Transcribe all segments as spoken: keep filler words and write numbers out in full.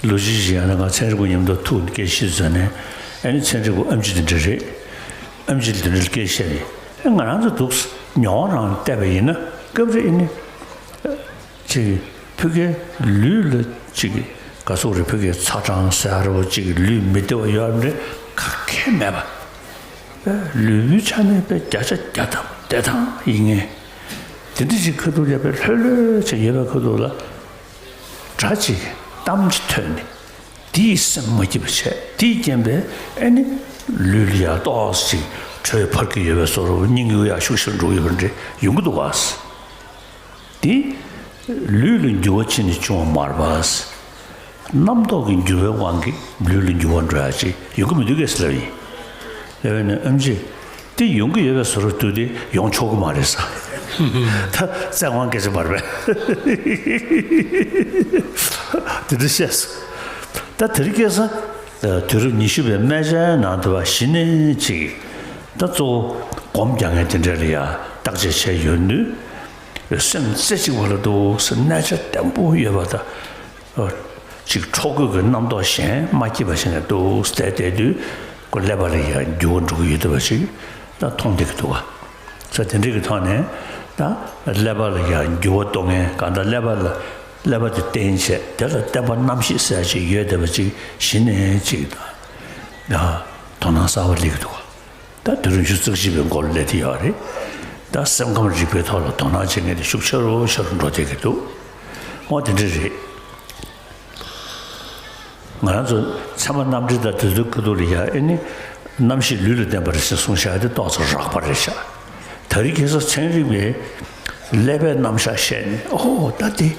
ལོ་གཅིག་ཅིག་ཡང་ན་ང་ཚན་རིག་པ་མཉམ་དུ་ཐུག་ནས་སྐད་ཆ་བཤད་ཟེར་ནས། ཨ་ནི་ཚན་རིག་པ་ཨེམ་ཆི་དེ་འདྲ་རེད། ཨེམ་ཆི་དེ་འདྲ་ལ་སྐད་ཆ་བཤད་ནས། ཨ་ང་རང་ཚོ་འདུག་ཉོ་བ་རང་བལྟས་པ་ཡིན་ན་སྐབས་རེ་ཨ་ནི། ཅིག་ཕ་གིའི་ལུས་ལ་ཅིག་ག་ཟེར་རེད། ཕ་གིའི་ཚ་གྲང་ཟེར་རེད་པ། ཅིག་ལུས་མི་བདེ་བ་ཡོད་རེད། ག་གེ་མེད་པ། ལུས་པོའི་ཆ་ནས་དཔེ་བརྒྱ་ཆ་བརྒྱ་ཐམ་བདེ་ཐང་ཡིན་ངེས། དེ་འདྲ་ཞིག་ཁ་ཐུག་ཡ་དཔེ་ལྷོད་ལྷོད་ཅིག་ཡོད་པའི་ཁ་ཐུག་ལ། སྒྲ་གཅིག་གཏམ་གཅིག་ཐོས་ནས། དེས་སེམས་མ་སྐྱིད་པ་བྱས། དེའི་རྐྱེན་པས་ཨ་ནི་ལུས་ལ་ཡང་ཏོག་ཙམ་ཅིག་དྲོད་འཕར་གྱི་ཡོད་པའི་བཟོ་འདྲ། སྙིང་རུས་ཡང་ཤུགས་ཆེར་འགྲོ་གི་ཡོད་པ་འདྲ་ཡོང་གི་འདུག་ག། དེ་ལུས་ལ་འགྱུར་བ་ཕྱི་ནས་བྱུང་བ་མ་རེད་པ། རྣམ་རྟོག་གི་འགྱུར་བའི་དབང་གིས་ལུས་ལ་འགྱུར་བ་འགྲོ་ཡ་ཅིག་ཡོང་གི་མི་འདུག་གས་ཟེར་ལབ་ཡིན། ལབ་ཡིན་ན་ཨེམ་ཆི། དེ་ཡོང་གི་ཡོད་པའི་བཟོ་འདྲ་འདུག་དེ་ཡོང་ཆོག་གི་མ་རེད་ཟེར། ད་བཙན་དབང་སྐད་ཆ་མ་རེད་པས། དེ་འདྲ་བཤད་སོང་། ད་དེ་རིང་ཁ་སང་དུས་རབས་ཉི་ཤུ་པའི་སྨན་དཔྱད་ནང་དུ་བ་གཞི་ནས་ཅིག་ད་གཙོ་བོ་སྒོམ་རྒྱག་མཁན་དེ་འདྲ་ལ་ཡ་བརྟག་དཔྱད་བྱས་ཡོང་དུས། སེམས་རྩེ་གཅིག་པ་ལ་འདུག་ཟེར། གནས་ཆ་བརྟན་པོ་ཡོད་པ་དང་། ཅིག་འཕྲོ་རྒོད་ཀྱི་རྣམ་རྟོག་གཞན་མ་སྐྱིད་པ་ཞིག་ནས་འདུག་བསྡད་བསྡད་དུས། ཁོ་ཀླད་པ་ལ་ཡང་འགྱུར་བ་འགྲོ་གི་ཡོད་བསྡད་པ་ཞིག་ད་མཐོང་བསྡད་ཀྱི་འདུག་ག། ས་དེ་འདྲ་གི་ཐོག་ནས་ད་ཀླད་པ་ལ་ཡང་འགྱུར་བ་གཏོང་མཁན། གང་ལྟར་ཀླད་པ་ལ་ཀླད་པ་དེ་བརྟེན་བྱས། དེ་ལ་བརྟེན་པ་རྣམ་ཤེས་ཟེར་ཅིག་ཡོད་བསྡད་པ་ཅིག་གཞི་ནས་ཅིག་ད་དོ་སྣང་གསར་པ་སླེབས་ཀྱི་འདུག་ག། ད་དུས་རབས་ཉི་ཤུ་རྩ་གཅིག་པའི་མགོ་ལ་སླེབས་བསྡད་ཡོད་རེད། ད་སེམས་ཁམས་རིག་པའི་ཐོག་ལ་དོ་སྣང་བྱེད་མཁན་དེ་ཤུགས་ཆེ་རུ་ཆེ་རུ་འགྲོ་བསྡད་ཀྱི་འདུག་འོ་དེ་འདྲ་རེད། ང་རང་ཚོ་ཚད་མ་རྣམ་འགྲེལ་དང་དེ་ཚོའི་ཁ་ཐུག་ལ་ཡ་ཨེ་ནི། རྣམ་ཤེས་ལུས་ལ་བརྟེན་པ་རེད་ཟེར་གསུངས་བཞག་དེ་ཏོག་ཙམ་རགས་པ་རེད་ཤག། དེ་རིང་ཁ་སང་ཚན་རིག་པས་ཀླད་པའི་རྣམ་གཞག་བཤད་ནས། ཨོ་ད་དེ་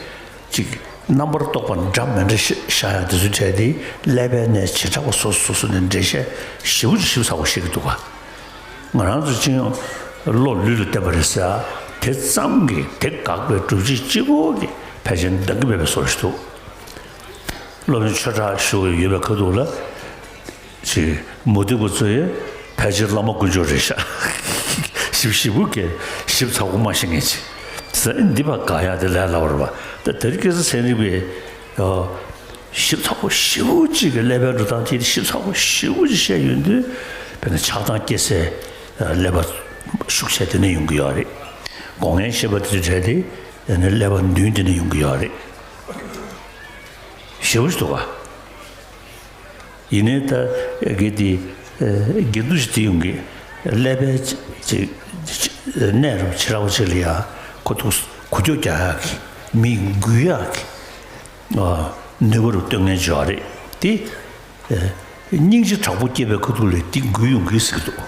ཅིག་རྣམ་པར་རྟོག་པ་འདྲ་མི་འདྲ་ཤ་ཤ་ཡག་འདི་ཚོའི་གྲས་དེ་ཀླད་པའི་གནས་བྱེ་བྲག་པ་སོ་སོ་སོ་ནས་འགྲེལ་བཤད་ཞེ་པོ་ཅིག་ཞིབ་ཚགས་པོ་བཤད་ཀྱི་འདུག་ག། ང་རང་ཚོ་སྤྱི་ཡོངས་བློ་ལུས་ལ་བརྟེན་པ་རེད་ཟེར། དེ་ཙམ་གྱིས་དེ་དགག་པའི་སྒྲུབ་བྱེད་གཅིག་པོ་གིས་ཕལ་ཆེར་འདང་གི་མེད་པའི་བཟོ་ཞིག་འདུག། སློབ་དཔོན་ཆོས་གྲགས་ཞུ་གི་ཡོད་པའི་ཁ་ཐུག་ལ། ཅིག་མུ་སྟེགས་པ་ཚོ་ཡིས་ཕལ་ཆེར་བླ་མ་དཀོན་མཆོག་རེད་ཤག། ཞིབ་ཞིབ་པོ་གས་ཞིབ་ཚགས་པོ་མ་ཤེས་མཁན་ཅིག་ཟེར། འདི་པར་དགག་ཡག་དེ་ལས་སླ་བ་རེད་པ། ད་དེ་རིང་ཁ་སང་ཚན་རིག་པས་ཨ་ཞིབ་ཚགས་པོ་ཞེ་པོ་ཅིག་གི་ཀླད་པའི་འགྲོ་སྟངས་དེ་ཞིབ་ཚགས་པོ་ཞེ་པོ་ཅིག་བཤད་ཡོང་དུས། དཔེར་ན་ཆགས་སྡང་སྐྱེ་སའི་ཀླད་པ་ཤུགས་ཆེ་དེ་ནས་ཡོང་གི་ཡོད་རེད། སྒོ་ལྔའི་ཤེས་པ་དེ་ཚོའི་གྲས་དེ་ཀླད་པ་མདུན་དེ་ནས་ཡོང་གི་ཡོད་རེད། ཞེ་པོ་ཅིག་འདུག་ག། ཡིན་ནའི་ད་གལ་ཏེ་ཨ་འགལ་འདུ་ཞིག་དེ་ཡོང་གི། ཀླད་པའི་ཅིག་ཅིག་གནས་རབ་བྱེ་བྲག་པ་ཅིག་ལ་ཡ་ཁོ་ཐུག་འགུལ་སྐྱོད་རྒྱག་ཡག་གི། མི་འགུལ་ཡག་གི་ཨ་ནུས་པ་རུ་སྟོན་མཁན་ཅིག་ཡོད་རེད་དེ། ཨ་སྙིང་རྗེ་དྲག་པོ་སྐྱེས་པའི་ཁ་ཐུག་ལ་འདི་འགུལ་ཡོང་གི་ཟེར་གྱི་འདུག།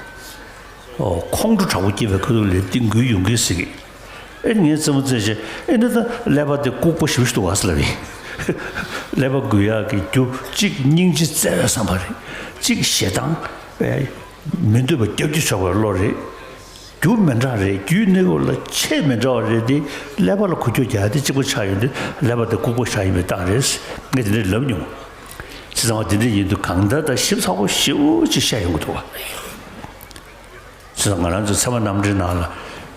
ཨོ། ཁོང་ཁྲོ་དྲག་པོ་སྐྱེས་པའི་ཁ་ཐུག་ལ་འདི་འགུལ་ཡོང་གི་ཟེར་གི། ཨེ་ངས་རྩེད་མོ་རྩེ་བྱས། ཨེ་འདི་ད་ཀླད་པ་དེ་ལྐུགས་པ་ཞེ་པོ་ཞིག་འདུག་ག་ཟེར་ལབ་ཡིན། ཀླད་པ་འགུལ་ཡག་གི་རྒྱུ་གཅིག་སྙིང་རྗེ་བརྩེ་བའི་བསམ་པ་རེད། གཅིག་ཞེ་སྡང་། ཨེ་མི་འདོད་པ་རྒྱབ་ཀྱི་ཆོག་པའི་བློ་རེད། རྒྱུ་མི་འདྲ་རེད། རྒྱུའི་གནས་སྐབས་ལ་ཆེས་མི་འདྲ་བ་རེད་དེ། ཀླད་པ་ལ་འགུལ་སྐྱོད་རྒྱག་ཡག་དེ་གཅིག་པ་ཆགས་ཡོང་དུས་ཀླད་པ་དེ་ལྐུགས་པ་ཆགས་ཡིན་པའི་རྟགས་རེད། ངས་དེ་འདྲ་ལབ་མྱོང་། བྱས་ཙང་དེ་འདྲ་ཡིན་དུས་གང་ལྟར་ད་ཞིབ་ཚགས་པོ་ཞེ་པོ་ཅིག་བཤད་ཡོང་གི་འདུག་བ། བྱས་ཙང་ང་རང་ཚོ་ཚད་མ་རྣམ་འགྲེལ་ནང་ལ་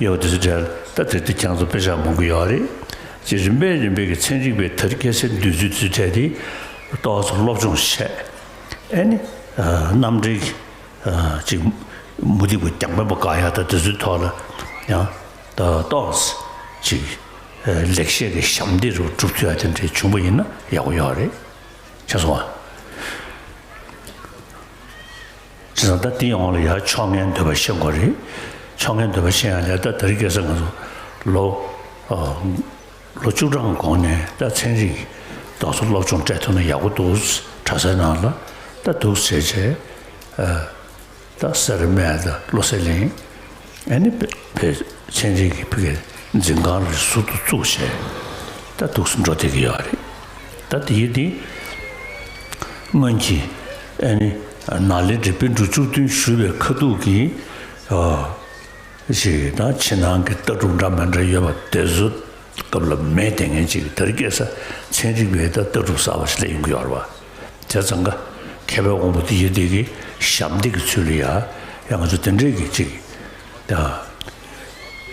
ཡོད་པ་དེ་ཚོའི་གྲས་ལ་ད་དེ་དེ་ཁྱེད་རང་ཚོ་དཔེ་ཆ་མང་པོ་ཡོད་རེད། ཅེས་རིམ་པས་རིམ་པས་ཀྱི་ཚན་རིག་པའི་དེ་རིང་ཁ་སང་འདོད་ཚུལ་དེ་ཚོའི་གྲས་དེ་ཏོག་ཙམ་སློབ་སྦྱོང་བྱས། ཨེ་ནི་ཨ་རྣམ་འགྲེལ་གྱི་ཨ་ཅིག་མུ་སྟེགས་པ་རྒྱང་འཕེན་པ་དགག་ཡག་དང་དེ་ཚོའི་ཐོག་ལ་ཡང་ད་ཏོག་ཙམ་ཅིག་ཨ་ལེགས་བཤད་ཀྱི་ཞབས་འདེགས་རུ་གྲུབ་ཐུབ་ཡག་དེ་འདྲ་བྱུང་པ་ཡིན་ན་ཡག་པོ་ཡོད་རེད། ཤེས་སོང་ང་། བྱས་ཙང་ད་དེའི་འོག་ལ་ཡང་ཕྱོགས་སྔའི་འདོད་པ་ཤེས་དགོས་རེད། ཕྱོགས་སྔའི་འདོད་པ་ཤེས་ཡག་ལ་ད་དེ་རིང་ཁ་སང་ང་ཚོ་ལོ་ཨ་ལོ་བཅུ་གྲངས་གོང་ནས་ད་ཚན་རིག་ཏོག་ཙམ་སློབ་སྦྱོང་སྤྲད་ཐུབ་ན་ཡག་པོ་འདུག། གྲྭ་སའི་ནང་ལ་ད་འདུག་ཟེར་བྱས། ཨ་ད་སེར་སྨད་དང་བློ་གསལ་གླིང་། ཨ་ནི་བོད་བོད་ཚན་རིག་གི་ཕ་གིའི་འཛིན་ཁང་ལ་ཟུར་དུ་བཙུགས་བྱས། ད་འདུག་སེ་འགྲོ་བསྡད་ཀྱི་ཡོད་རེད། ད་དེ་ཡི་དེ་སྔོན་གྱི་ཨ་ནི་ནཱ་ལེནྡྲའི་པཎ་གྲུབ་བཅུ་བདུན་བཞུགས་པའི་ཁ་ཐུག་གི་ཨ་ཞིག་དང་ཕྱི་ནང་གི་ལྟ་གྲུབ་འདྲ་མི་འདྲ་ཡོད་པ་དེ་ཚོ་སྐབས་ལ་མེད་བསྡད་མཁན་ཅིག། དེ་རིང་ཁ་སང་ཚན་རིག་པའི་ད་ལྟ་གྲུབ་གསར་པ་ཞིག་སླེབས་ཡོང་གི་ཡོད་རེད་བ། བྱས་ཙང་ཀ་མཁས་པའི་དབང་པོ་དེ་ཡི་དེ་གི་ཞབས་འདེགས་ཀྱི་ཚུལ་ལ་ཡ་ཡང་ང་ཚོ་དེ་འདྲས་ཀྱི་ཅིག་ད་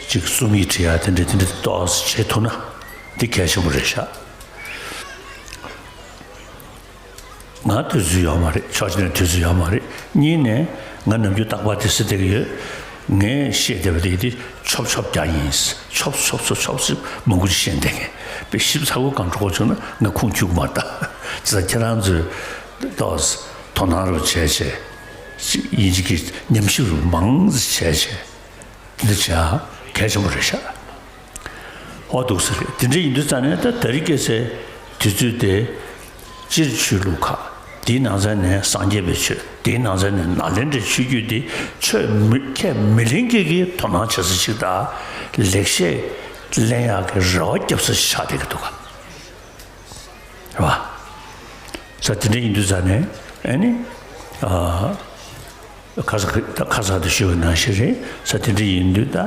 ཅིག་རྩོམ་ཡིག་བྲིས་ཡ་དེ་འདྲས་དེ་འདྲས་ཏོག་ཙམ་བྱེད་ཐུབ་ན་འདི་གལ་ཆེན་པོ་རེད་ཤག། ང་དུས་ཚོད་ཡོད་མ་རེད། ཕྱོགས་གཅིག་ནས་དུས་ཚོད་ཡོད་མ་རེད། གཉིས་ནས་ང་ནམ་རྒྱུན་རྟག་པར་དེ་ཟེར་བསྡད་ཀྱི་ཡོད། ངས་བཤད་བསྡད་པ་དེ་དེ་ཆོབ་ཆོབ་རྒྱག་ཡིན། ཆོབ་ཆོབ་ཆོབ་ཆོབ་ཟེར་མང་པོ་ཅིག་བཤད་བསྡད་མཁན་དཔེ་ཞིབ་ཚགས་པོ་གང་འགྲོ་དགོས་བྱུང་ན་ང་ཁུངས་འཁྱུག་མ་ད། དེ་ཚ་ཁྱེད་རང་ཚོས་ཏོག་ཙམ་དོ་སྣང་རུ་བྱས་བྱས་ཡིན་གཅིག་གི་ཉམས་ཞིབ་རུ་མང་ཙམ་བྱས་བྱས། འདི་བྱ་གལ་ཆེན་པོ་རེད་ཤག་ཨོ་འདུག་ས་རེད། དེ་འདྲ་ཡིན་དུས་ཙང་ནས་ད་ད་རེས་སྐྱེས་སའི་དུས་ཚོད་དེ་སྤྱིར་ཆོས་ལུགས་ཁག་དེའི་ནང་ཚན་ནས་སངས་རྒྱས་པའི་ཆོས། དེའི་ནང་ཚན་ནས་ནཱ་ལེནྡྲའི་ཆོས་བརྒྱུད་དེ་ཆོས་མི་ཁས་མི་ལེན་མཁན་གྱི་དོ་སྣང་བྱེད་ས་ཞིག་དང་། ལེགས་བཤད་ལེན་ཡག་གི་རེ་བ་བརྒྱབ་ས་ཞིག་ཆགས་བསྡད་ཀྱི་འདུག་ག་རེད་བ། ས་དེ་འདྲ་ཡིན་དུས་ཙང་ནས་ཨ་ནི། ཨ། ཁ་ས་ཁ་ས་དུ་ཞུ་བའི་ནང་བཞིན་རེད། ས་དེ་འདྲ་ཡིན་དུས་ད་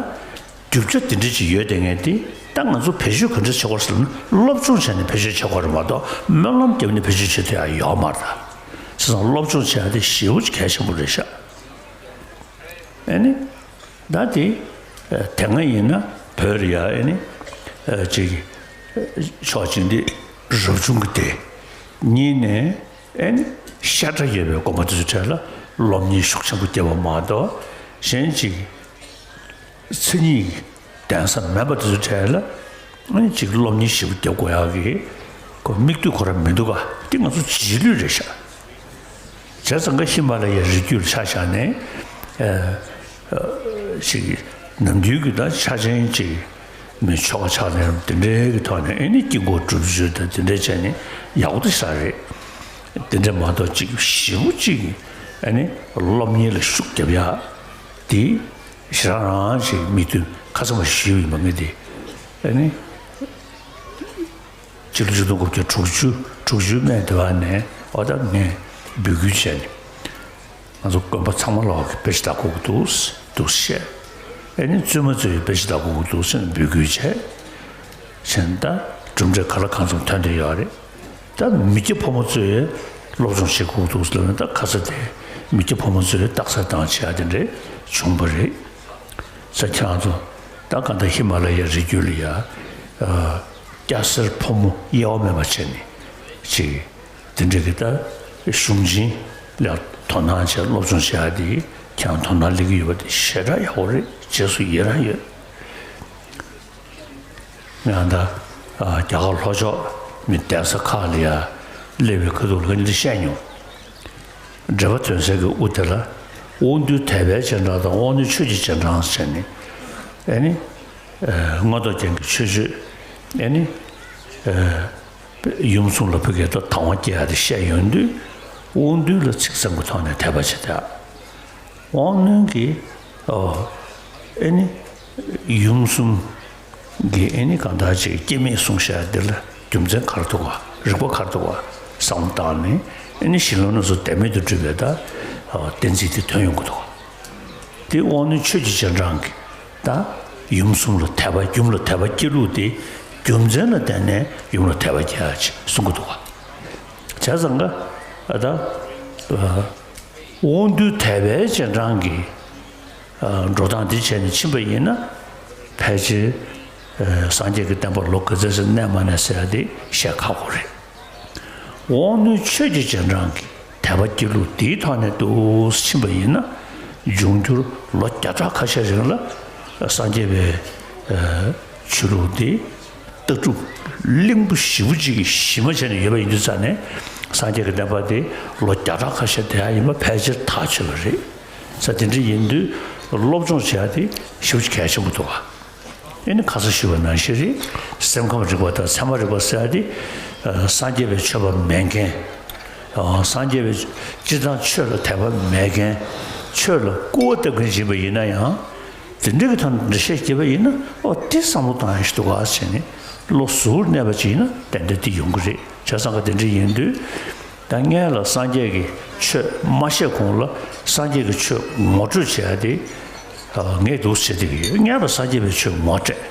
རྒྱུ་ཆ་དེ་འདྲ་ཅིག་ཡོད་དེ་ངས་དེ་ད་ང་ཚོ་བེད་སྤྱོད་ག་འདྲ་བྱེད་དགོས་ཟེར་ན། སློབ་སྦྱོང་བྱས་ནས་བེད་སྤྱོད་བྱེད་དགོས་རེད་མ་གཏོགས་སྨོན་ལམ་བརྒྱབ་ནས་བེད་སྤྱོད་བྱེད་ཐུབ་ཡ་ཡོད་མ་རེད། ད་བྱས་ཙང་སློབ་སྦྱོང་བྱེད་ཡ་དེ་ཞེ་པོ་ཅིག་གལ་ཆེན་པོ་རེད་ཤག་ཨ་ནི། ད་དེ་དེ་སྔ་ཡིན་ན་བོད་རེད་ཡ། ཨ་ནི། ཅིག་ཕྱོགས་གཅིག་འདི་རབ་བྱུང་གི་སྡེ། གཉིས་ནས། ཨེ་ནི་ཤ་ཁྲག་ཡོད་པའི་དགོན་པ་དེ་ཚོའི་གྲས་ལ་སློབ་གཉེར་ཤུགས་ཆེན་པོ་བརྒྱབ་པ་མ་གཏོགས། གཞན་ཅིག་མཚན་ཉིད་ལྡན་ས་མེད་པ་དེ་ཚོའི་གྲས་ལ་ཨེ་ནི་ཅིག་སློབ་གཉེར་ཞིབ་པོ་བརྒྱབ་དགོས་ཡག་གི་ཁོ་དམིགས་དུས་ཁོ་རང་མི་འདུག་ག་དེ་ང་ཚོ་རྗེས་ལུས་རེད་ཤག་བྱས་ཙང་ཀ་ཧི་མ་ལ་ཡའི་རི་རྒྱུད་ལ་ཆ་བཞག་ནས། ཨ་ཨ་ཅིག་ནམ་རྒྱུན་གྱི་ད་ཆ་ཅན་ཅིག་མི་ཆོ་ག་ཕྱག་ལེན་དེ་འདྲའི་གི་ཐོག་ནས་ཨེ་ནི་དཀྱིལ་འཁོར་སྒྲུབ་བརྗོད་དང་དེ་འདྲ་བྱས་ནས་ཡག་པོ་དེ་ཤ་རེད། དེ་འདྲ་མ་གཏོགས་ཅིག་ཞེ་པོ་ཅིག་ཨེ་ནི་སློབ་གཉེར་ལ་ཤུགས་རྒྱབ་ཡག་དེ་ཞེ་དྲག་རང་ཅིག་མི་མཐུན་ཁ་ཚ་མ་ཞུས་ཡིན་པ་ངས་དེ་ཨེ་ནི་སྤྱི་ལོ་ཆིག་སྟོང་དགུ་བརྒྱ་དྲུག་ཅུ་དྲུག་ཅུའི་སྨད་དེ་བ་ནས་ཨོ་ད་ངས་འབོད་སྐུལ་བྱས་ནས། ང་ཚོ་དགོན་པ་ཚང་མ་ལོག་གི་དཔེ་ཆ་ལྟ་དགོས་ཀྱི་འདུག་འདུག་བཤད། ཨེ་ནི་བཙུན་མ་ཚོས་དཔེ་ཆ་ལྟ་དགོས་ཀྱི་འདུག་ཟེར་ནས་འབོད་སྐུལ་བྱས། བྱས་ད་གྲུབ་འབྲས་ག་ལ་གང་འཚམ་ཐོན་བསྡད་ཡོད་རེད། ད་མི་སྐྱ་ཕོ་མོ་ཚོས་སློབ་སྦྱོང་བྱེད་དགོས་ཀྱི་འདུག་ཟེར་ནས་ད་ཁ་ས་དེ་མི་སྐྱ་ཕོ་མོ་ཚོས་རྟགས་གསལ་བཏང་བྱས་ཨ་དེ་འདྲས་བྱུང་བ་རེད། ས་ཁྱེད་རང་ཚོ་ད་ག་ད་ཧི་མ་ལ་ཡའི་རི་རྒྱུད་ལ་ཡ། སྐྱ་སེར་ཕོ་མོ་དབྱེ་བ་མེད་པ་བྱས་ནས་ཅིག་དེ་འདྲ་གི་ད་གཞུང་ཆེན་ལ་དོ་སྣང་བྱས་སློབ་སྦྱོང་བྱེད་ཡ་དེ་ཁྱེད་རང་དོ་སྣང་སླེབས་ཀྱི་ཡོད་པ་དེ་ཞེ་དྲག་ཡག་པོ་རེད། རྗེས་སུ་ཡི་རང་ཡོད། ང་ད་རྒྱ་གར་ལྷོ་ཕྱོགས་མི་གདན་ས་ཁག་ལ་ཡ་སླེབས་པའི་ཁ་ཐུག་ལ་འདི་བཤད་མྱོང་། འགྲེལ་པ་དོན་གསལ་གྱི་དབུ་དེ་ལ་དབང་རྟུལ་དད་པའི་རྗེས་འབྲང་དང་དབང་རྣོན་ཆོས་ཀྱི་རྗེས་འབྲང་ཟེར་ནས་ཨེ་ནི། མངོན་རྟོགས་རྒྱན་གྱི་མཆོད་བརྗོད་ཨེ་ནི། ཡུམ་གསུམ་ལ་ཕ་གིར་ད་དང་བ་སྐྱེ་ཡ་དེ་བཤད་ཡོང་དུས་དབང་རྟུལ་ལ་ཚིག་ཙམ་གྱི་ཐོག་ནས་དད་པ་བྱེད་དེ། དབང་རྣོན་གྱིས་ཨོ་ཨེ་ནི་ཡུམ་གསུམ་གྱི་ཨེ་ནི་གང་ལྟར་ཅིག་སྐྱེ་མེད་གསུངས་བཞག་འདི་ལ་རྒྱུ་མཚན་ག་རེ་འདུག་ག་རིགས་པ་ག་རེ་འདུག་ག་བསམ་བློ་བཏང་ནས་ཨེ་ནི་གཞི་ལམ་སྣ་ཚོགས་བདེན་མེད་དུ་གྲུབ་པའི་ད་ཨོ་གཏན་ཚིགས་དེ་ཐོན་ཡོང་གི་འདུག་ག་དེ་དབང་རྣོན་ཆོས་ཀྱི་རྗེས་འབྲང་གི་ད་ཡུམ་གསུམ་ལ་དད་པ། ཡུམ་ལ་དད་པ་སྐྱེ་ལུགས་དེ་རྒྱུ་མཚན་ལ་བརྟེན་ནས་ཡུམ་ལ་དད་པ་སྐྱེ་ཡ་ཅིག་གསུང་གི་འདུག་ག་བྱས་ཙང་ཀ་ད་དབང་རྟུལ་དད་པའི་རྗེས་འབྲང་གི་འགྲོ་སྟངས་འདི་བྱས་ནས་ཕྱིན་པ་ཡིན་ན་ཕལ་ཆེར་སངས་རྒྱས་ཀྱི་བསྟན་པ་ལོ་ག་ཚོད་ཙམ་གནས་མ་གནས་ཟེར་ཡ་དེ་བཤད་ཁག་པོ་རེད། དབང་རྣོན་ཆོས་ཀྱི་རྗེས་འབྲང་གི་དད་པ་སྐྱེ་ལུགས་དེའི་ཐོག་ནས་འདུག་ཕྱིན་པ་ཡིན་ན་འབྱུང་འགྱུར་ལོ་བརྒྱ་ཕྲག་ཁ་ཤས་རིང་ལ་སངས་རྒྱས་པའི་ཆོས་ལུགས་དེ་ལྟ་གྲུབ་བརླིང་པོ་ཞེ་པོ་ཅིག་གི་གཞི་མ་བྱས་ནས་ཡོད་པ་ཡིན་དུས་ཙང་ནས་སངས་རྒྱས་ཀྱི་བསྟན་པ་དེ་ལོ་བརྒྱ་ཕྲག་ཁ་ཤས་བསྡད་ཡ་ཡིན་པ་ཕལ་ཆེར་ཐག་ཆོད་པ་རེད། ས་དེ་འདྲ་ཡིན་དུས་སློབ་སྦྱོང་བྱེད་ཡ་དེ་ཞེ་པོ་ཅིག་གལ་ཆེན་པོ་འདུག་ག་ཨེ་ནི་ཁ་ས་ཞུས་པ་ནང་བཞིན་རེད། སེམས་ཁམས་རིག་པ་དང་ཚད་མ་རིག་པ་ཟེར་ཡ་དེ་སངས་རྒྱས་པའི་ཆོས་པ་མེད་མཁན། སངས་རྒྱས་པའི་སྤྱིར་བཏང་ཆོས་ལ་དད་པ་མེད་མཁན། ཆོས་ལ་སྐུར་བ་བཏབ་མཁན་ཡིན་པ་ཡིན་ན་ཡང་། དེ་འདྲ་གི་ཐོག་ནས་འགྲེལ་བཤད་བརྒྱབ་པ་ཡིན་ན་ཨོ་དེ་བསམ་བློ་བཏང་ཡ་ཞིག་འདུག་ག་ཟེར་ནས་བློ་གཟུར་གནས་པ་ཅིག་ཡིན་ན་ཏན་ཏན་དེ་ཡོང་གི་རེད། བྱས་ཙང་ཀ་དེ་འདྲ་ཡིན་དུས། ད་སྔོན་ལ་སངས་རྒྱས་ཀྱི་ཆོས་མ་བཤད་གོང་ལ་སངས་རྒྱས་ཀྱི་ཆོས་ངོ་སྤྲོད་བྱེད་ཡ་དེ་ངས་འདུག་ཟེར་བསྡད་ཀྱི་ཡོད། སྔོན་ལ་སངས་རྒྱས་པའི་ཆོས་ངོ་སྤྲད།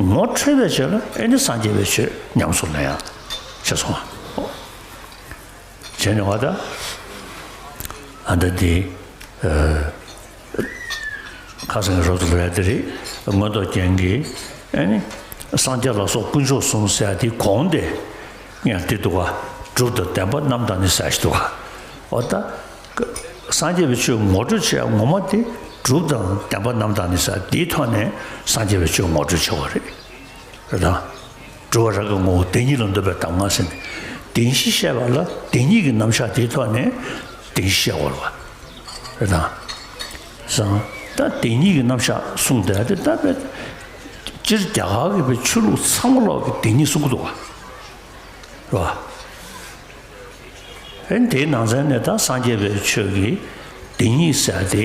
ངོ་འཕྲོད་པའི་རྗེས་ལ་ཨེ་ནི་སངས་རྒྱས་པའི་ཆོས་ཉམས་སུ་ལེན་ཡ་བྱས་སོང་བ། བྱས་ནས་བ་ད་ཨ་ད་དེ། ཁ་སང་གི་རོབ་ཏུ་ལ་ཡ་དེ་རེད། མངོན་རྟོགས་རྒྱན་གྱི་ཨེ་ནི་སངས་རྒྱས་ལ་སོགས་དཀོན་མཆོག་གསུམ་ཟེར་ཡ་དེ་གོང་དེ་ཡང་དེ་འདུག་ག་སྒྲུབ་དང་བདེན་པ་རྣམ་དག་ནི་ཟེར་ཞིག་འདུག་ག་འོ་ད། སངས་རྒྱས་པའི་ཆོས་ངོ་སྤྲོད་བྱེད་ཡ་ངོ་མ་དེ་སྒྲུབ་དང་བདེན་པ་རྣམ་དག་ནི་ཟེར་དེའི་ཐོག་ནས་སངས་རྒྱས་པའི་ཆོས་ངོ་སྤྲོད་བྱེད་པ་རེད། རེད་དང་། སྒྲུབ་པ་རང་གི་ངོ་བོ་བདེན་གཉིས་ལ་འདོད་པའི་གདམས་ངག་ཟེར་ནས། བདེན་བཞི་བཤད་པ་ལ་བདེན་གཉིས་ཀྱི་རྣམ་གཞག་དེའི་ཐོག་ནས་བདེན་བཞི་བཤད་དགོས་རེད་པ། རེད་དང་། སང་། ད་བདེན་གཉིས་ཀྱི་རྣམ་གཞག་གསུངས་བསྡད་དེ་ད་དཔེ། སྤྱིར་རྒྱ་གར་གྱི་བའི་ཆོས་ལུགས་ཚང་མ་ལོག་གི་བདེན་གཉིས་གསུང་གི་འདུག་ག་རེད་པ། ཨེ་དེའི་ནང་ཚན་ནས་ད་སངས་རྒྱས་པའི་ཆོས་ཀྱི་བདེན་གཉིས་ཟེར་ཡ་དེ།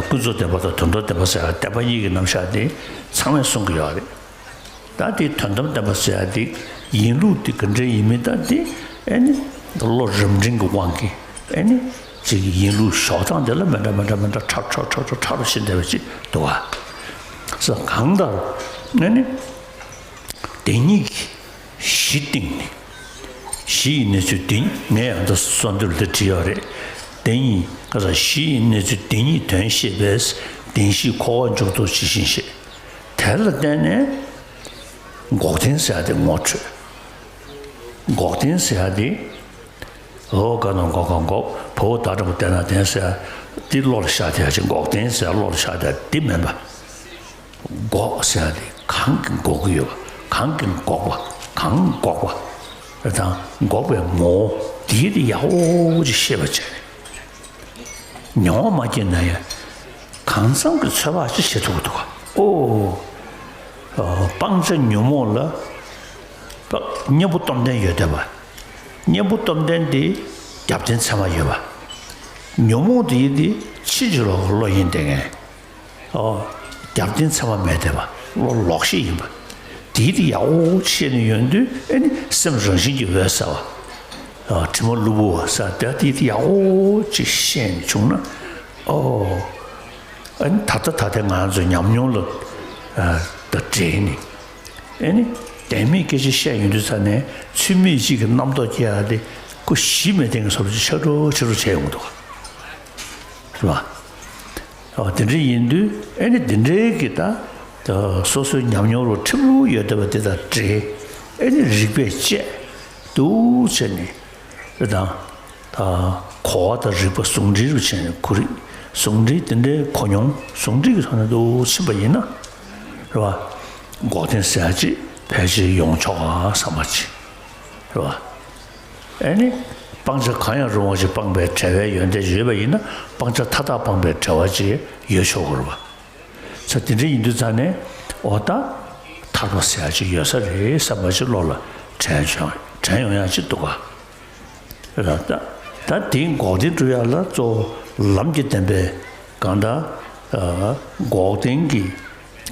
ཀུན་རྫོབ་བདེན་པ་དང་དོན་དམ་བདེན་པ་ཟེར་ཡ་བདེན་པ་གཉིས་ཀྱི་རྣམ་གཞག་དེ་ཚང་མས་གསུང་གི་ཡོད་རེད། ད་དེ་དོན་དམ་བདེན་པ་ཟེར་ཡ་དེ་ཡིན་ལུགས་དེ་ག་འདྲ་ཡིན་མིན་ད་དེ་ཨེ་ནི་བློ་རབ་འབྲིང་གི་དབང་གིས་ཨེ་ནི་ཅིག་ཡིན་ལུགས་ཞོག་སྟངས་དེ་ལ་མི་འདྲ་མི་འདྲ་མི་འདྲ་ཁྲ་ཁྲ་ཁྲ་ཁྲ་ཁྲ་རུ་ཕྱིན་བསྡད་པ་ཅིག་འདུག་ག་ས་གང་ལྟར་ཨེ་ནི་བདེན་གཉིས་ཀྱི་གཞི་བཏིང་ནས། གཞི་ཡི་གནས་ཚུལ་བདེན། ངས་ཡང་ད་གསོལ་འདེབས་ལ་བྲིས་ཡོད་རེད། བདེན་གཉིས་ཀ་ས་གཞི་ཡི་གནས་ཚུལ་བདེན་གཉིས་དོན་ཤེས་པས་བདེན་བཞིའི་འཁོར་བ་འཇུག་ལྡོག་ཇི་བཞིན་ཤེས། དེ་ལ་བརྟེན་ནས་འགོག་བདེན་ཟེར་ཡ་དེ་ངོ་འཕྲོད། འགོག་བདེན་ཟེར་ཡ་དེ། འོ་ག་ན་འགོག་ག་འགོག་བ་འོ་ད་དྲང་པོ་བལྟས་ན་བདེན་ཟེར་ཡ་དེ་བློ་ལ་ཤར་བསྡད་ཡ་ཅིག་འགོག་བདེན་ཟེར་ཡ་བློ་ལ་ཤར་བསྡད་ཡ་དེ་མིན་པ། འགོག་ཟེར་ཡ་དེ་གང་གིས་འགོག་གི་ཡོད་པ། གང་གིས་འགོག་པ། གང་འགོག་པ། རེད་དང་། འགོག་པའི་ངོ་བོ་དེ་དེ་ཡག་པོ་ཅིག་ཤེས་པ་བྱས་ནས། མྱོང་བ་མ་སྐྱེས་ན་ཡང་གང་འཚམ་གྱི་ཚོད་དཔག་ཅིག་བྱེད་ཐུབ་ཀྱི་འདུག་ག་ཨོ། སྤང་བྱ་ཉོན་མོངས་ལ་གཉེན་པོ་སྟོབས་ལྡན་ཡོད་བསྡད་པ། གཉེན་པོ་སྟོབས་ལྡན་དེ་རྒྱབ་རྟེན་ཚད་མ་ཡོད་པ། ཉོན་མོངས་དེ་ཡི་དེ་ཕྱིན་ཅི་ལོག་གི་བློ་ཡིན་བསྡད་མཁན། ཨོ། རྒྱབ་རྟེན་ཚད་མ་མེད་བསྡད་པ། བློ་ལོག་ཤེས་ཡིན་པ། དེའི་དེ་ཡག་པོ་ཤེས་ནས་ཡོང་དུས་ཨེ་ནི་སེམས་རང་བཞིན་གྱིས་འོད་གསལ་བ། ཨ། དྲི་མ་གློ་བུར་བ་ཟེར་དེ་དེའི་དེ་ཡག་པོ་ཅིག་ཤེས་ནས་བྱུང་ན། ཨོ། ཨ་ནི་ད་ལྟ་ད་ལྟའི་ང་ཚོའི་ཉམས་མྱོང་ལ་ཨ་ད་འདྲེས་ནས། ཨེ་ནི་བདེན་མེད་སྐད་ཆ་བཤད་ཡོང་དུས་ཙ་ནས་ཚུལ་མིན་གཅིག་གི་རྣམ་རྟོག་སྐྱེ་ཡ་དེ་ཁོ་གཞི་མེད་བསྡད་མཁན་བཟོ་འདྲ་ཅིག་ཆགས་འགྲོ་ཆགས་འགྲོ་བྱས་ཡོང་གི་འདུག་ག་རེད་པ། ཨོ། དེ་འདྲ་ཡིན་དུས་ཨེ་ནི་དེ་འདྲའི་གི་ད་ད་སོ་སོའི་ཉམས་མྱོང་རུ་ཁྲིམས་ལུགས་ཡོད་བསྡད་པ་དེ་དང་འདྲེས། ཨེ་ནི་རིགས་པས་དཔྱད་འདུག་བྱས་ནས། རེད་དང་། ད་གོ་བ་དང་རིག་པ་ཟུང་འབྲེལ་རུ་བྱས་ནས་གོ་རིག་ཟུང་འབྲེལ་དེ་འདྲའི་གོ་མྱོང་ཟུང་འབྲེལ་གྱི་ཐོག་ནས་འདུག་ཕྱིན་པ་ཡིན་ན། རེད་པ། འགོག་བདེན་ཟེར་ཡ་ཅིག་ཕལ་ཆེར་ཡོང་ཆོག་ག་བསམ་པ་ཅིག་རེད་པ། ཨེ་ནི། སྤང་བྱ་གང་ཡང་རུང་བ་ཞིག་སྤངས་པའི་བྲལ་བའི་ཡོན་ཏན་ཡོད་པ་ཡིན་ན་སྤང་བྱ་མཐའ་དག་སྤངས་པའི་བྲལ་བ་ཅིག་ཡོད་ཆོག་གི་རེད་པ། ས་དེ་འདྲ་ཡིན་དུས་ཙང་ནས་འོ་ད་ཐར་པ་ཟེར་ཡ་ཅིག་ཡོད་ས་རེད་བསམ་པ་ཅིག་བློ་ལ་དྲན་བྱུང་དྲན་ཡོང་ཡ་ཅིག་འདུག་ག་ད་ད་དེའི་འགོག་བདེན་སྒྲུབ་ཡ་ལ་གཙོ་བོ་ལམ་གྱི་བདེན་པའི་གང་ལྟར་འགོག་བདེན་གྱི་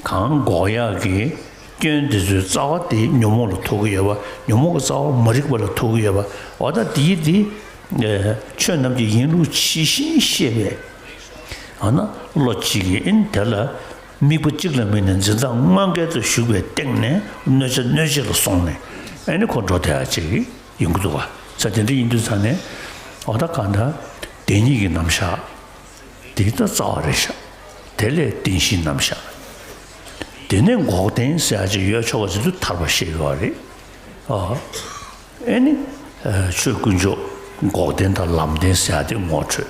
གང་འགོག་ཡག་གི་སྐྱོན་དེ་ཚོའི་རྩ་བ་དེ་ཉོན་མོངས་ལ་ཐུག་གི་ཡོད་པ། ཉོན་མོངས་ཀྱི་རྩ་བ་མ་རིག་པ་ལ་ཐུག་གི་ཡོད་པ། འོ་ད་དེའི་དེ་ཆོས་རྣམས་ཀྱི་ཡིན་ལུགས་ཇི་བཞིན་ཤེས་པའི་ཨ་ན་བློ་གཅིག་གིས་ཨིན་དེ་ལ་དམིགས་པ་གཅིག་ལ་དམིགས་ནས་འཛིན་སྟངས་དངོས་འགལ་དུ་ཞུགས་པའི་སྟེང་ནས་གནོད་བྱ་གནོད་བྱེད་ལ་སོང་ནས་ཨེ་ནི་ཁོ་འགྲོ་བསྡད་ཡ་ཅིག་ཡོང་གི་འདུག་ག་ས་དེ་འདྲ་ཡིན་དུས་ཙང་ནས་འོ་ད་གང་ལྟར་བདེན་གཉིས་ཀྱི་རྣམ་གཞག་དེ་ད་རྩ་བ་རེད་ཤག་དེ་ལས་བདེན་བཞིའི་རྣམ་གཞག་དེ་ནས་འགོག་བདེན་ཟེར་ཡ་ཅིག་ཡོད་ཆོག་ག་ཟེར་དུས་ཐར་པ་ཞིག་ཡོད་རེད། ཨ། ཨེ་ནི། ཆོས་དཀོན་མཆོག་འགོག་བདེན་དང་ལམ་བདེན་ཟེར་ཡ་དེ་ངོ་འཕྲོད།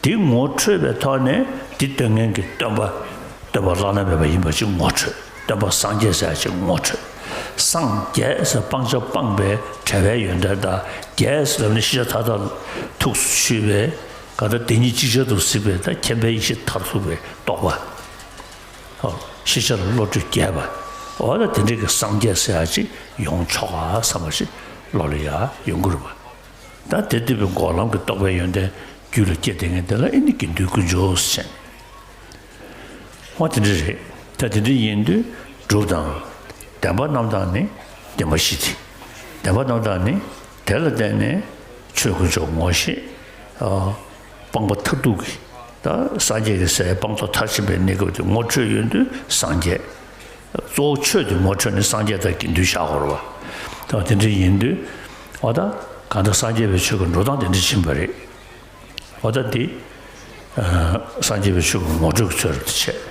དེ་ངོ་འཕྲོད་པའི་ཐོག་ནས་དེ་སྟོན་མཁན་གྱི་སྟོན་པ། སྟོན་པ་བླ་ན་མེད་པ་ཡིན་པ་ཅིག་ངོ་འཕྲོད། སྟོན་པ་སངས་རྒྱས་ཟེར་ཡ་ཅིག་ངོ་འཕྲོད། སངས་རྒྱས་ཟེར་སྤང་བྱ་སྤངས་པའི་བྲལ་བའི་ཡོན་ཏན་དང་རྒྱས་ཟེར་ལབ་ནས་ཤེས་བྱ་མཐའ་དག་ཐུགས་སུ་ཆུད་པའི་གང་ལྟར་དེ་ཉིད་ཅིག་ཅར་དུ་གཟིགས་པའི་ད་མཁྱེན་པའི་ཡེ་ཤེས་མཐར་ཐུག་པའི་རྟོགས་པ། ཤེས་བྱ་ལ་བློ་གྲོས་རྒྱས་པ། འོ་ད་དེ་འདྲའི་གི་སངས་རྒྱས་ཟེར་ཡ་ཅིག་ཡོང་ཆོག་ག་བསམ་པ་ཞིག་བློ་ལ་ཡ་ཡོང་གི་རེད་པ། ད་དེ་དུས་པའི་འགོག་ལམ་གྱི་རྟོགས་པའི་ཡོན་ཏན་རྒྱུད་ལ་སྐྱེས་བསྡད་མཁན་དེ་ལ་ཨེ་ནི་དགེ་འདུན་དཀོན་མཆོག་ཟེར་བྱས། འོ་དེ་འདྲ་རེད། ད་དེ་འདྲ་ཡིན་དུས་སྒྲུབ་དང་། བདེན་པ་རྣམ་དག་ནི་བདེན་པ་བཞི་སྟེ། བདེན་པ་རྣམ་དག་ནི་དེ་ལ་བརྟེན་ནས་ཆོས་དཀོན་མཆོག་ངོ་ཤེས། སྤངས་པ་མཐར་ཐུག་གི། ད་སངས་རྒྱས་ཀྱི་སའི་སྤངས་རྟོགས་མཐར་ཕྱིན་པའི་གནས་སྐབས་དེ་ངོ་འཕྲོད་ཡོང་དུས་སངས་རྒྱས། གཙོ་བོ་ཆོས་དེ་ངོ་འཕྲོད་ནས་སངས་རྒྱས་དང་དགེ་འདུན་བཞག་དགོས་རེད་པ། ད་དེ་འདྲ་ཡིན་དུས། འོ་ད་གང་ལྟར་སངས་རྒྱས་པའི་ཆོས་ཀྱི་འགྲོ་སྟངས་དེ་འདྲ་ཕྱིན་པ་རེད། འོ་ད་དེ། སངས་རྒྱས་པའི་ཆོས་ཀྱི་ངོ་སྤྲོད་ཀྱི་ཚུལ་དུ་བྱས།